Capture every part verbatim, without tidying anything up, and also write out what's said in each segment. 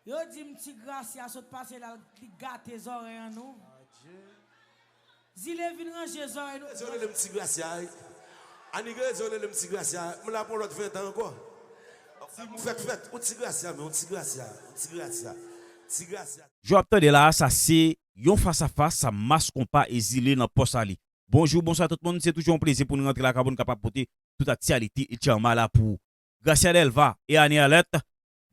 Yo di m Ti Gracia sot pase la, li gate zòrèy an nou. Zile vin ranje zòrèy nou. Rezon rele m Ti Gracia, wi. Ani gen rezon rele m Ti Gracia. M la pou yon lòt ven tan ankò. Fèt, fèt, yon Ti Gracia, men yon Ti Gracia, yon Ti Gracia, Ti Gracia. Jan w ap tande la a, sa se yon fas a fas, sa Mass Konpa e Zile nan Pòsali. Bonjou, bonswa tout moun, se toujou yon plezi pou nou rantre lakay pou nou kapab pote tout aktyalite e djama la pou ou. Gracia Delva e Annie Alerte,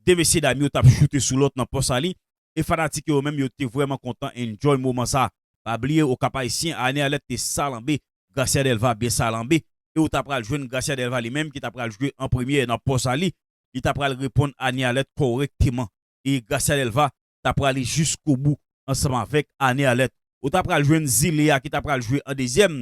de mesye dam yo t ap choute sou lòt nan Pòsali, e fanatik yo menm yo te vrèman kontan enjoy moman sa. Pa bliye, Okap Ayisyen, Annie Alerte te salanbe Gracia Delva byen salanbe, e ou ta pral jwenn Gracia Delva li menm ki ta pral jwe an premyè nan Pòsali, li ta pral reponn Annie Alerte kòrèkteman, e Gracia Delva ta prale jiskobou ansanm avèk Annie Alerte. Ou ta pral jwenn Zile a ki ta pral jwe an dezyèm,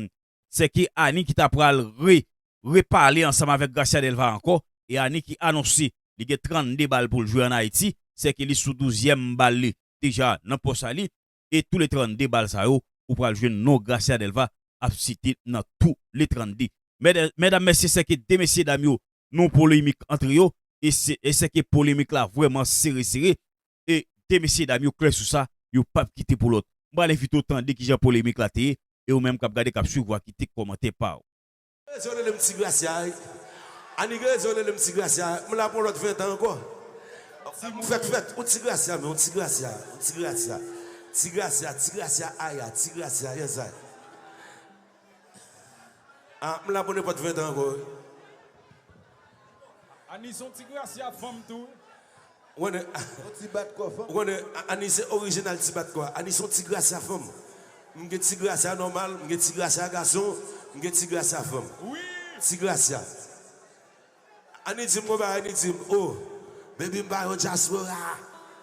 sèke Annie ki ta pral re, repale ansanm avèk Gracia Delva ankò, e Annie ki anonse li gen trannde bal pou l jwe ann Ayiti, sèke li sou douzyèm bal li deja nan Pòsali, e tou le trannde bal sa yo, ou pral jwenn non Gracia Delva ap site nan tou le trannde. Mèd-, medam, mesye, sèke de mesye dam yo, non polemik antre yo, e se, e sèke polemik la vrèman sere sere, e de mesye dam yo klè sou sa, yo p ap kite pou lòt. M pral envite w tande kijan polemik la te ye, e ou menm k ap gade, k ap swiv, w a kite kòmantè pa w. Rezon rele m Ti Gracia, wi. Ani gen rezon rele m Ti Gracia, m la pou yon lòt ven tan ankò. Fèt, fèt, yon Ti Gracia, men yon Ti Gracia, yon Ti Gracia. Ti Gracia, Ti Gracia, aya, Ti Gracia, yes I. Ah, m la pou nenpòt ven tan ankò, wi. Ani se yon Ti Gracia fanm tou, wi. Ou konnen, yon ti bat kò fanm. Ou konnen, A-, Ani se orijinal ti bat kò. Ani se yon Ti Gracia fanm. M gen Ti Gracia nòmal, m gen Ti Gracia gason, m gen Ti Gracia fanm. Wi. Ti Gracia. Ani di m konba, Ani di m, oh, baby m pa yon dyaspora.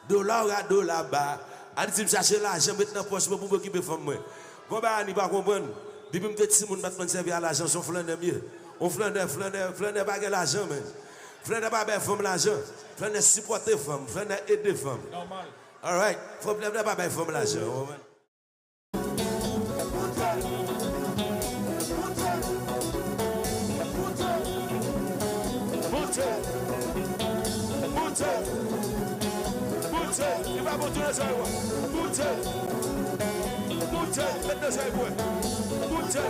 Dola ora, dola ba. Ani di m chache lajan, met nan pòch mwen pou m okipe fanm mwen. Konba Ani pa konprann. Depi m te timoun, m pa t konn sèvi a lajan, se yon flannè m ye. Yon flannè, flannè, flannè pa gen lajan, men. Flannè pa bay fanm lajan. Flannè sipòte fanm. Flannè ede fanm. Nòmal. Alright. Flannè pa bay fanm lajan. Ou konprann? Monte. Monte. Monte. Li pa bon tounen sa yo. Monte. Monte. Met nan sa yo. Monte.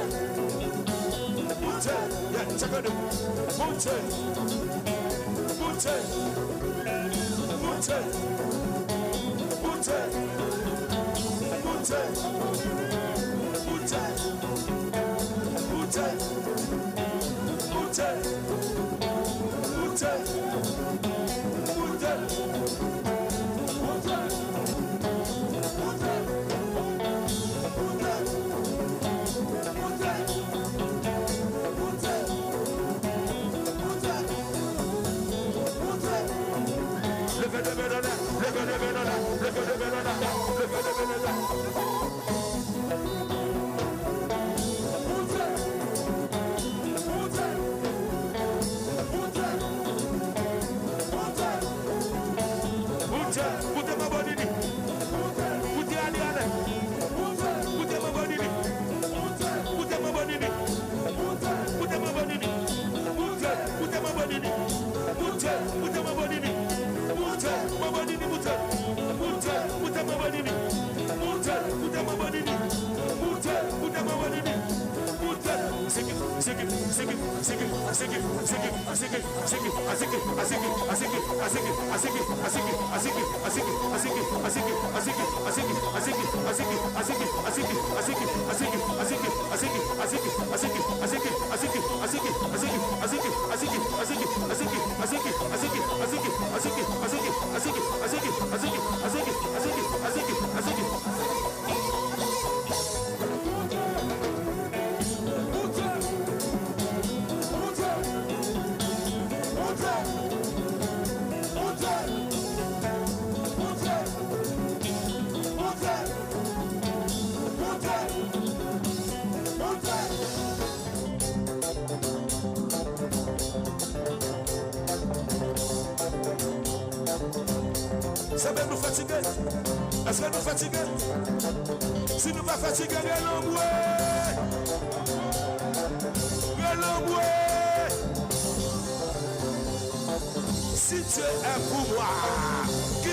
Monte. Yeah, check out the Monte. Monte. Monte. Monte. Monte. Leve de men an lè, leve de men an lè, leve de men an lè, leve de men an lè. Monte, monte manbo Nini. Monte ale ale. Monte manbo Nini. Monte manbo Nini. Monte manbo Nini. Monte, monte manbo Nini. Monte, monte manbo Nini. Monte, manbo Nini, monte. Monte, monte manbo Nini. Monte, monte manbo Nini. Monte, monte manbo Nini. Monte. Ziki, ziki, ziki, ziki, ziki, ziki, ziki. Sanble nou fatige? Èske nou fatige? Si nou pa fatige, rele anmwe! Rele anmwe! Si Dieu est pour moi, qui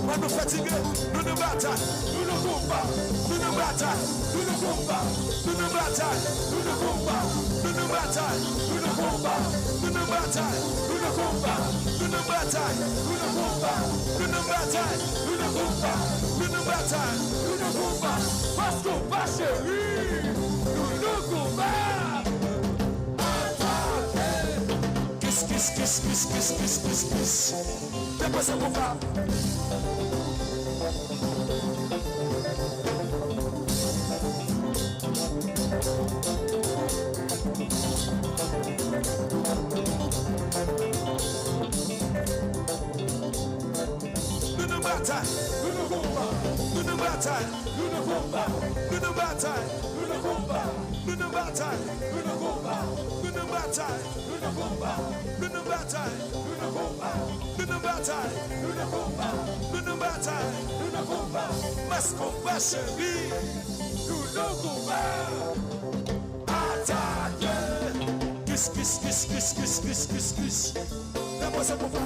Mwen nou fatige, nou nan batay, nou nan konba, nou nan batay, nou nan konba, nou nan batay, nou nan konba, nou nan batay, nou nan konba, nou nan batay, nou nan konba, nou nan batay, nou nan konba, nou nan batay, nou nan konba, nou nan batay, nou nan konba, paske w pa cheri, nou nan konba. Atake! Kis, kis, kis, kis, kis, kis, kis, kis. Depoze konba. Nou nan batay, nou nan konba, nou nan batay, nou nan konba, nou nan batay, nou nan konba, nou nan batay, nou nan konba, nou nan batay, nou nan konba, nou nan batay, nou nan konba, nou nan batay, nou nan konba, nou nan batay, nou nan konba. Mas konba cheri, nou nan konba. Atake! Kis, kis, kis, kis, kis, kis, kis, kis. Depoze konba.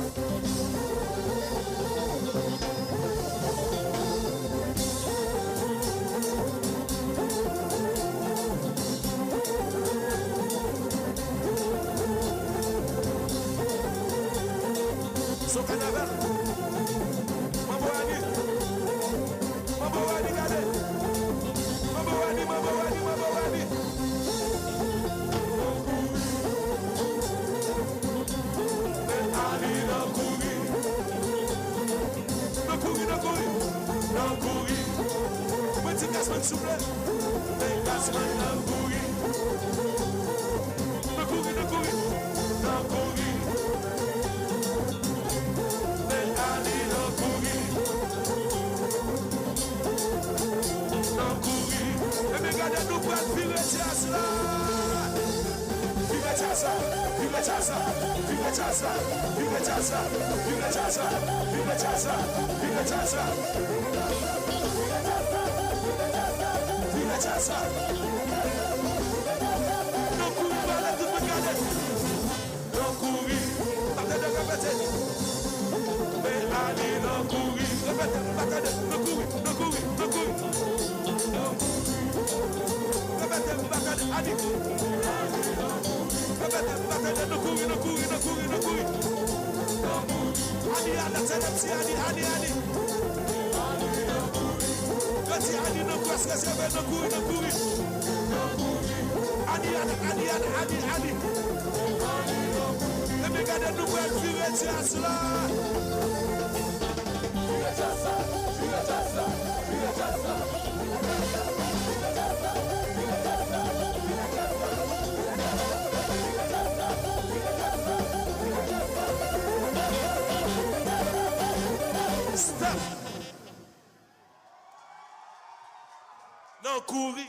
Se yon kanaval. Manbo Ani. Manbo Ani, gade. Manbo Ani, Manbo Ani, Manbo Ani. Men Ani nan kouri. Nan kouri, nan kouri, nan kouri. Mwen di Gazzman souple. Men Gazzman nan kouri. Nan kouri, nan kouri, nan kouri. Men Ani nan kouri. Nan kouri. Ebyen gade nou pral vire djaz la. Vire djaz la, vire djaz la, vire djaz la, vire djaz la, vire djaz la, vire djaz la, vire djaz la. Vire djaz la. Nan kouri, pale tout moun gade. Nan kouri, pa tande repete. Men Ani nan kouri, repete, pa tande, nan kouri, nan kouri, nan kouri. Repete, pa tande, Ani. Repete, pa tande, nan kouri, nan kouri, nan kouri, nan kouri. Ani, Ani, Ani, Ani, Ani. Yo di Ani nan gras rezève, nan kouri, nan kouri. Ani, Ani, Ani, Ani, Ani, Ani. Ebyen gade nou pral vire djaz la. Vire djaz la, vire djaz la, vire djaz la. Stop! Nan kouri.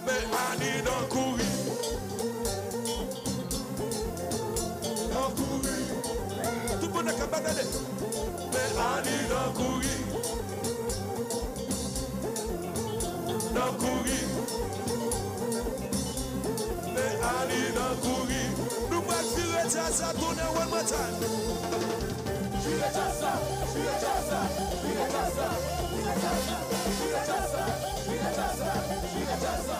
Men Ani nan kouri. Nan kouri. Tout moun nan kap batale. Men Ani nan kouri. Nan kouri. Men Ani nan kouri. Nou pral vire djaz la tounen one more time. Vire djaz la, vire djaz la, vire djaz la, vire djaz la, vire djaz la, vire djaz la, vire djaz la,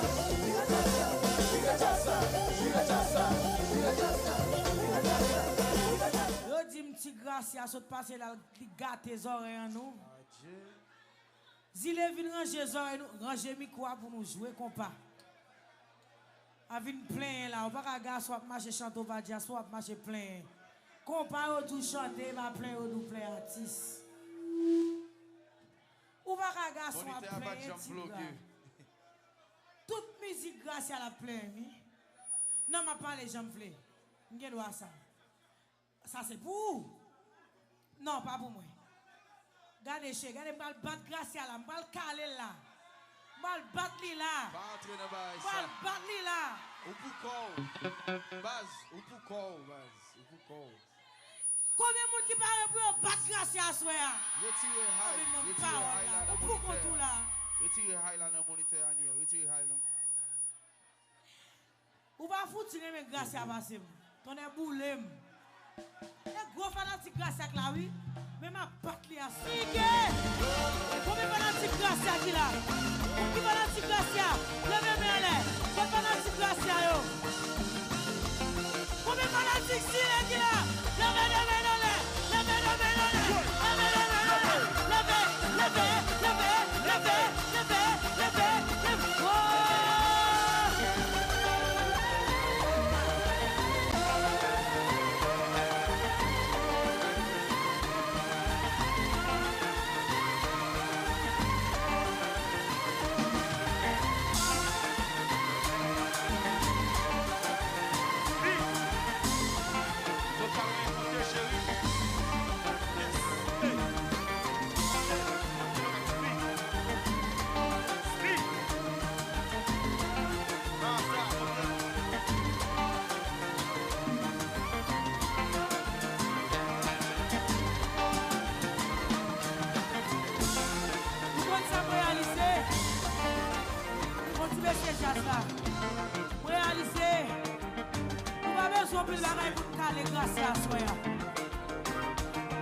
vire djaz la, vire djaz la, vire djaz la. Yo di m ti Gracia sot pase la, li gate zòrèy an nou. Zile vin ranje zòrèy nou, ranje mikwo a pou nou jwe konpa. A vin plenyen la, ou pa ka gason ap mache chante, ou pa dyaspora ap mache plenyen. Konpa yo di w chante, e pa plenyen yo di w plenyen atis. Ou pa ka gason ap plenyen ti gra. Tout mizik Gracia l ap plenyen, wi. Non, m ap pale jan m vle. M gen dwa sa. Sa se pou ou. Non, pa pou mwen. Gade che, gade m pral bat Gracia la, m pral kale l la. M pral bat li la. Pa antre nan bagay sa. M pral bat li la. Ou pou kò w. Baz, ou pou kò w, baz. Ou pou kò w. Konbyen moun ki pare pou yo bat Gracia aswè a? Retire hay, retire hay la nan monitè a. Ou pou kont ou la. Retire hay la nan monitè a, Aniel. Retire hay la. Ou pa fouti renmen Gracia pase m. Tonnè boule m. E gwo fanatik Gracia k la wi. Men m ap bat li aswè. Pike! Konbyen fanatik Gracia ki la? Moun ki fanatik Gracia, leve men anlè. Kot fanatik Gracia yo? Konbyen fanatik Zile ki la? Leve de men anlè. Leve de men anlè. Leve de men anlè. Leve, leve, leve, leve, leve, leve, leve. Woo! Yo pa lwen koute cheri. Yes. Hey. Hey. Speak. Speak. Sa, sa, ok. Ou konn sa m reyalize? Yon ti mesye djaz la. M reyalize, nou pa bezwen anpil bagay pou n kale Gracia aswè a.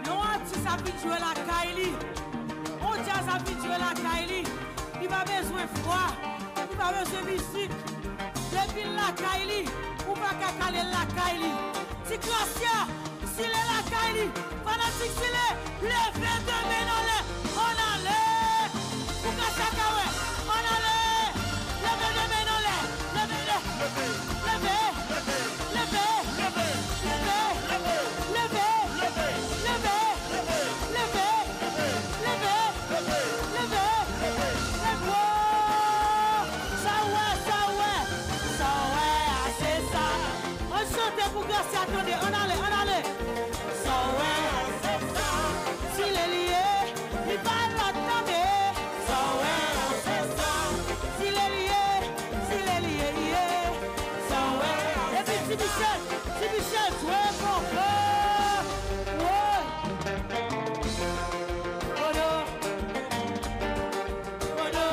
Lè yon atis ap vin jwe lakay li, yon djaz ap vin jwe lakay li, li pa bezwen vwa, li pa bezwen mizik. Depi l lakay li, ou pa ka kale l lakay li. Ti Gracia, Zile lakay li, fanatik Zile, leve de men n anlè, ann ale. Pou Gracia ka wè, ann ale. Leve de men n anlè, leve, leve, leve, leve, leve, leve, leve, leve, leve, leve, leve, leve, leve, leve, leve, leve. Sa w wè, sa w wè, sa w wè a, se sa. Ann chante pou Gracia tande, ann ale, ann ale. Sa w wè a, se sa. Zile li ye, li pa lòt tande. Sa w wè a, se sa. Zile li ye, Zile li ye, li ye. Sa w wè a, se sa. Epi ti Michel, ti Michel jwe konpa. Woy! Kodo! Kodo!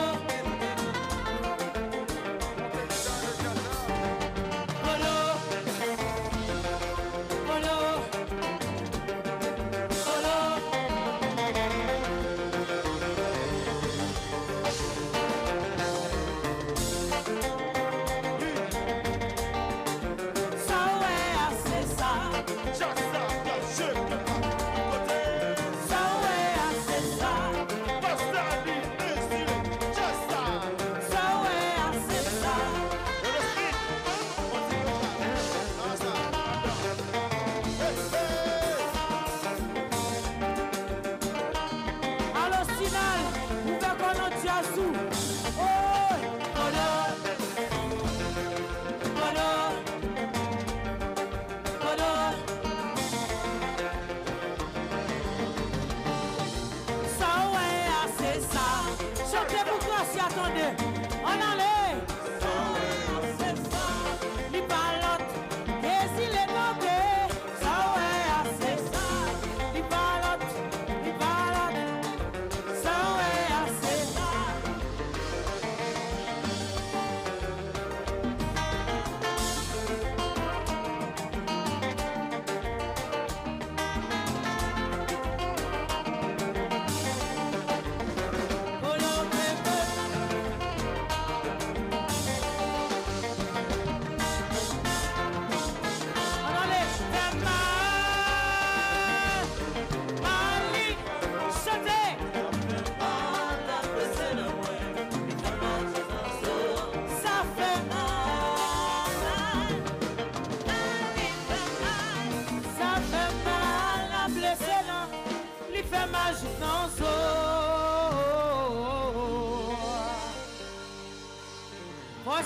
Kodo! Kodo! Kodo! Sa w wè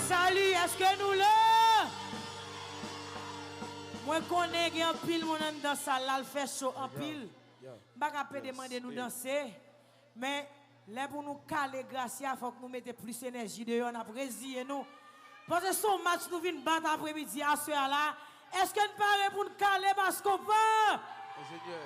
Salut, èske nou la? Mwen konnen gen anpil moun anndan sal la, l fè cho anpil. M pa ka pede mande nou danse, men lè pou nou kale Gracia, fòk nou mete plis enèji deyò, n ap reziye nou. Paske se yon match nou vin bat apremidi, aswè a la. Èske n pare pou n kale Baskopan? Enjenyè,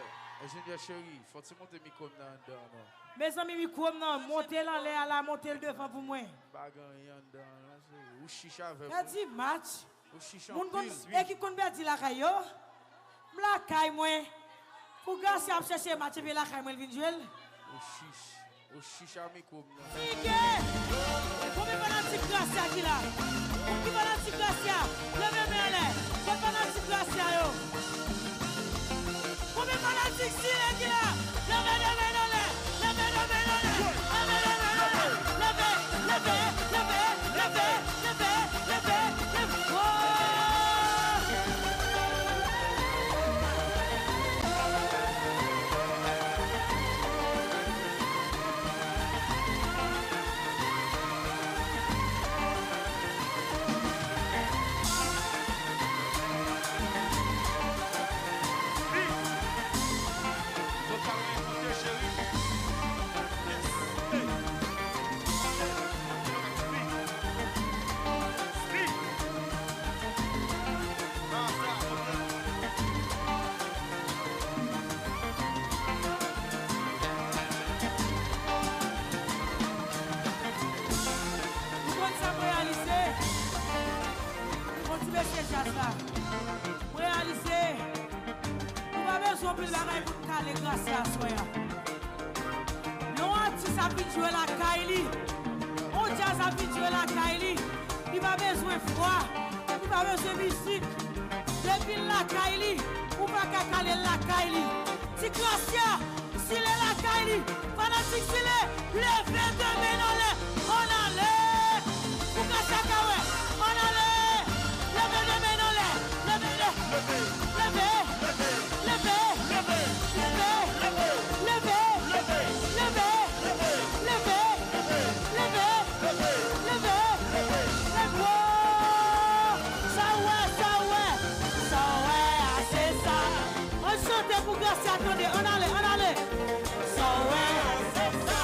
enjenyè cheri, fò ti monte mikwo m nan anndan an non. Mezanmi, mikwo m nan, monte l anlè a la, monte l devan pou mwen. M pa gen anyen anndan an non, cheri. Ou chich avè m. Pèdi match. Ou chich anpil wi. Moun konn, ekip konn pèdi lakay yo. M lakay mwen. Pou Gracia ap chèche match epi lakay mwen l vin jwe l. Ou chich. Ou chich a mikwo m nan. Fike! Konbyen fanatik Gracia ki la? Moun ki fanatik Gracia, leve men anlè. Kot fanatik Gracia yo? Konbyen fanatik Zile ki la? Leve de men anlè. Leve de men anlè. Leve de men anlè. Leve, leve, leve, leve, leve, leve, leve. Woo! Ou konn sa m reyalize? Yon ti mesye djaz la. M reyalize, nou pa bezwen anpil bagay pou n kale Gracia aswè a. Lè yon atis ap vin jwe lakay li, yon djaz ap vin jwe lakay li, li pa bezwen vwa, li pa bezwen mizik. Depi l lakay li, ou pa ka kale l lakay li. Ti Gracia, Zile lakay li, fanatik Zile, leve de men n anlè, ann ale! Pou Gracia ka wè, ann ale! Leve de men n anlè, leve, leve, leve, leve, leve, leve, leve, leve, leve, leve, leve, leve, leve, leve, leve, woo! Sa w wè, sa w wè, sa w wè a, se sa. Ann chante pou Gracia tande, ann ale, ann ale. Sa w wè a, se sa.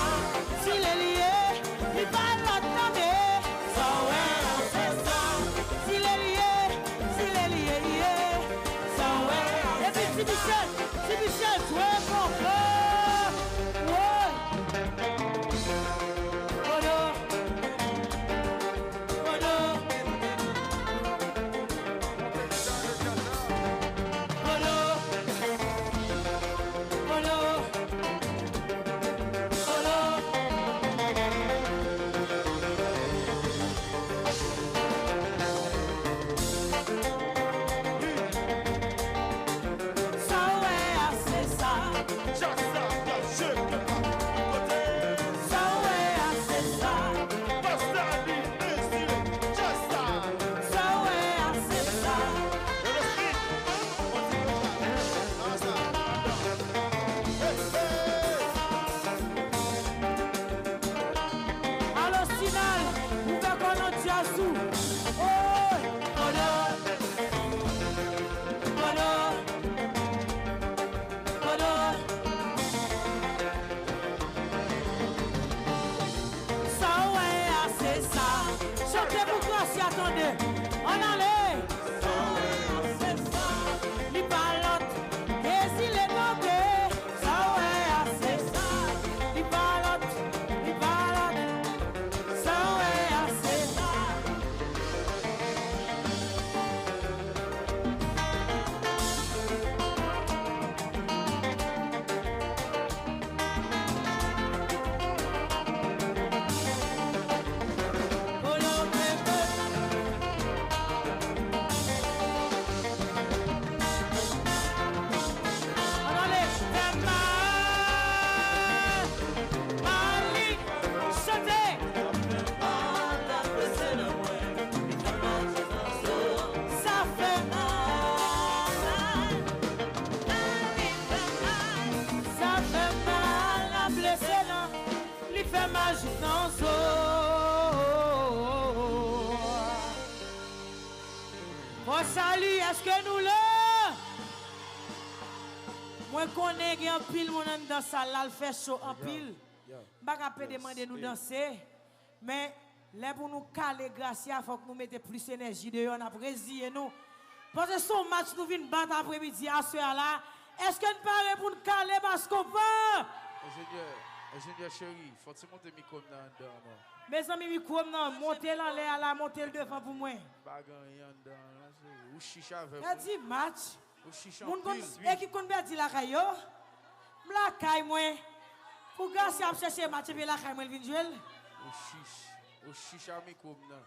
Zile li ye, li pa lòt tande. Sa w wè a, se sa. Zile li ye, Zile li ye, li ye. Sa w wè a, se sa. Epi Ti Michel, Ti Michel jwe konko. Woy! Kodo! Kodo! Kodo! Kodo! Kodo! Sa w wè a, se sa. Djaz sa k ap jwe tout kote. Sa w wè a, se sa. Pastali, Ezile, djaz sa. Sa w wè a, se sa. Yo, lespri, on ti pe sa. Sa, sa. Hey, hey. Alo, Sinal, ouvè kò nan djaz ou. Oy! Kodo! Kodo! Kodo! Sa w wè a, se sa. Chante pou Gracia tande. Ann ale! Sa w wè a, se sa. Li pa lòt ke Zile kanpe. Sa w wè a, se sa. Li pa lòt, li pa lòt. Sa w wè a, se sa. Bon, salut, èske nou la? Mwen konnen gen anpil moun anndan sal la, l fè cho anpil. M pa ka pede mande nou danse, men lè pou nou kale Gracia, fòk nou mete plis enèji deyò, n ap reziye nou. Paske se yon match nou vin bat apremidi aswè a la. Èske n pare pou n kale Baskonpan? Enjenyè, enjenyè cheri, fò ti monte mikwo m nan anndan non. Mezanmi, mikwo m nan, monte l anlè a la, monte l devan pou mwen. M pa gen anyen anndan non, cheri. Ou chich avè m. Pèdi match. Ou chich Moun konn anpil. Ekip konn pèdi lakay yo. M lakay mwen. Pou Gracia ap chèche match epi lakay mwen l vin jwe l. Ou chich. Ou chich a mikwo m nan.